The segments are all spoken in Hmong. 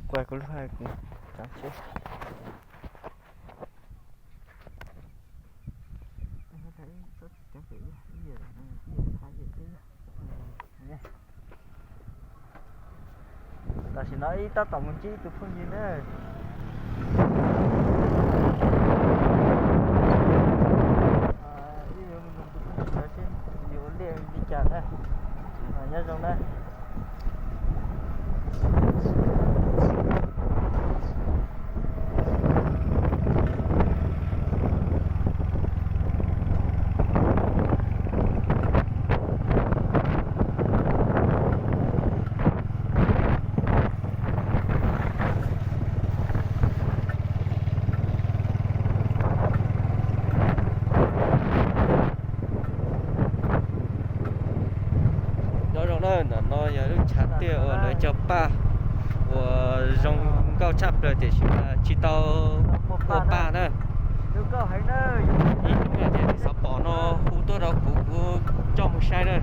Kuv lub hais kuv tsav tsheb. Tam sim no wb tab tom mus ntsib ib tug phooj ywg na. Wb yuav mus nug tus phooj ywg ntawd seb yus ua liaj li cas na. Nyob zoo na. Nyob zoo na, ntawm no yog lub chav tiaj uas lawv cog paj uas zoo nkauj tshaj plaws tiam sis mas tsis tau ua paj na. Ib hnub yog tias xov pom no hu tuaj rau kuv, kuv coj mus saib na.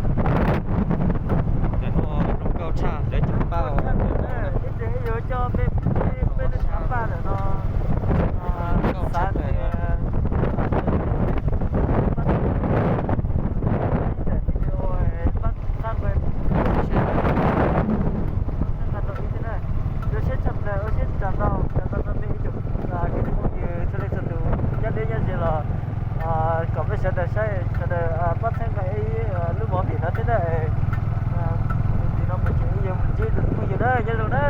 Ntawm no zoo nkauj tshaj, lawv cog paj uas Ua siab tshaj plaws, ua siab tsaug ntau rau mej ib tsoom kwv tij phooj ywg txhua leej txhua tus nyob deb nyob ze los kom mej sawv daws saib, sawv daws pab txhawb nqa ib lub movie no thiab na. Tus tim no mus ces wb yuav mus ntsib tus phooj ywg na, nyob zoo na.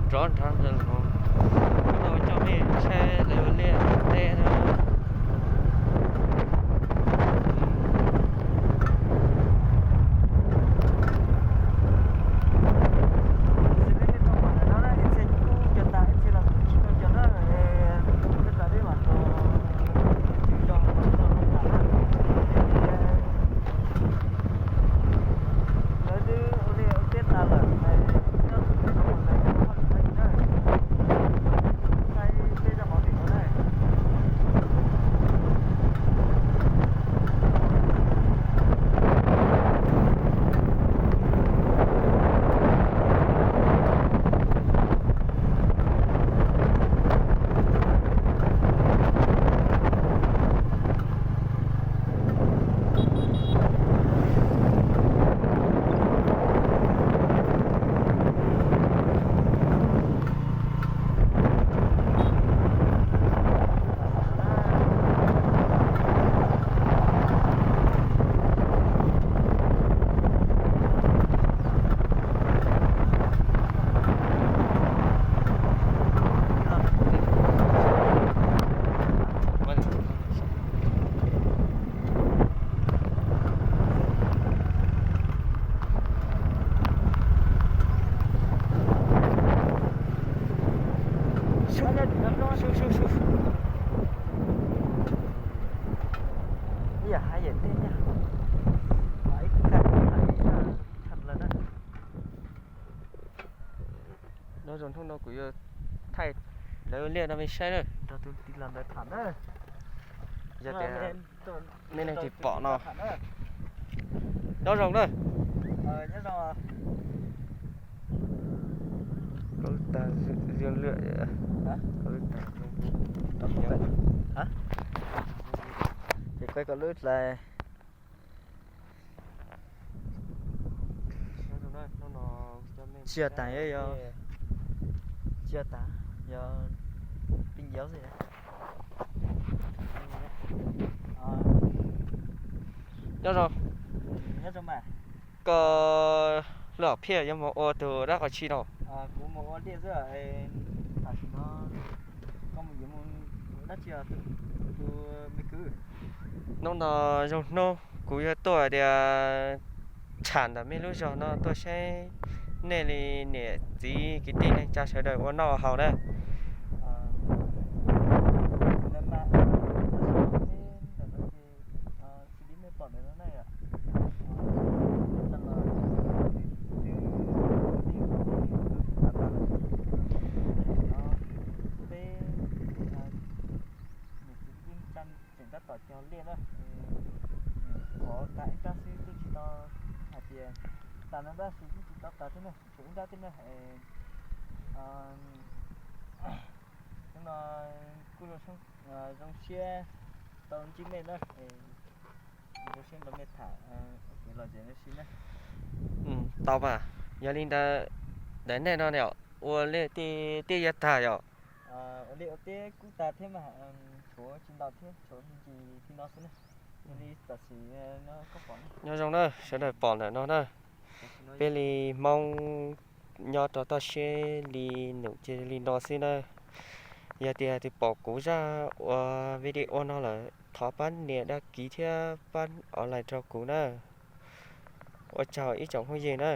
Nrov nrov ntawd los no coj mej saib lawv ua liaj teb na. Nyob zoo, hnub no kuv yuav thaij lawv liaj no mej saib na. Yog tias nej leej twg pom no, nyob zoo na. Koj lub tag zoo lwm, koj lub tag zoo lwm. Ces kuv koj lub hlais. Tsis yog tas, yog tsis yog tas, yog pib nyiav xwb. Nyob zoo, koj lub hom phiaj yuav mus ua tus dab qhov tsi no? Hnub no zoo hnub kuv yuav tuaj tias tsham ntawm mej lub zog no tuaj saib nej li niam txiv kwv tij neej tsa sawv daws ua noj ua haus na. Tseem tab tom cog liaj na, qhov tas ib rab xwb twb tsis tau hais tias tas no tab sis twb tsis tau tas thiab na, tshuav ib nrab thiab na. Hnub no kuj zoo siab tau ntsib nej na, zoo siab nrog nej tham ua kev lom zem ua si na. Tau mas, yog li ntawd, ntawm nej no ua liaj tej yuav tag yom? Ua liaj ua teb kuj tag thiab mas, tshuav tsis ntau thiab, tshuav me ntsis li no xwb na. Yog li tam sim no koj pom, nyob zoo na sawv daws pom ntawm no na, peb li Hmoob nyob rau toj siab li num cia li no xwb na. Yog tias tus pom kuv zaj ua video no lawm thov pab nias dag kiv thiab pab online rau kuv na. Ua tsaug ib tsoom phooj ywg na.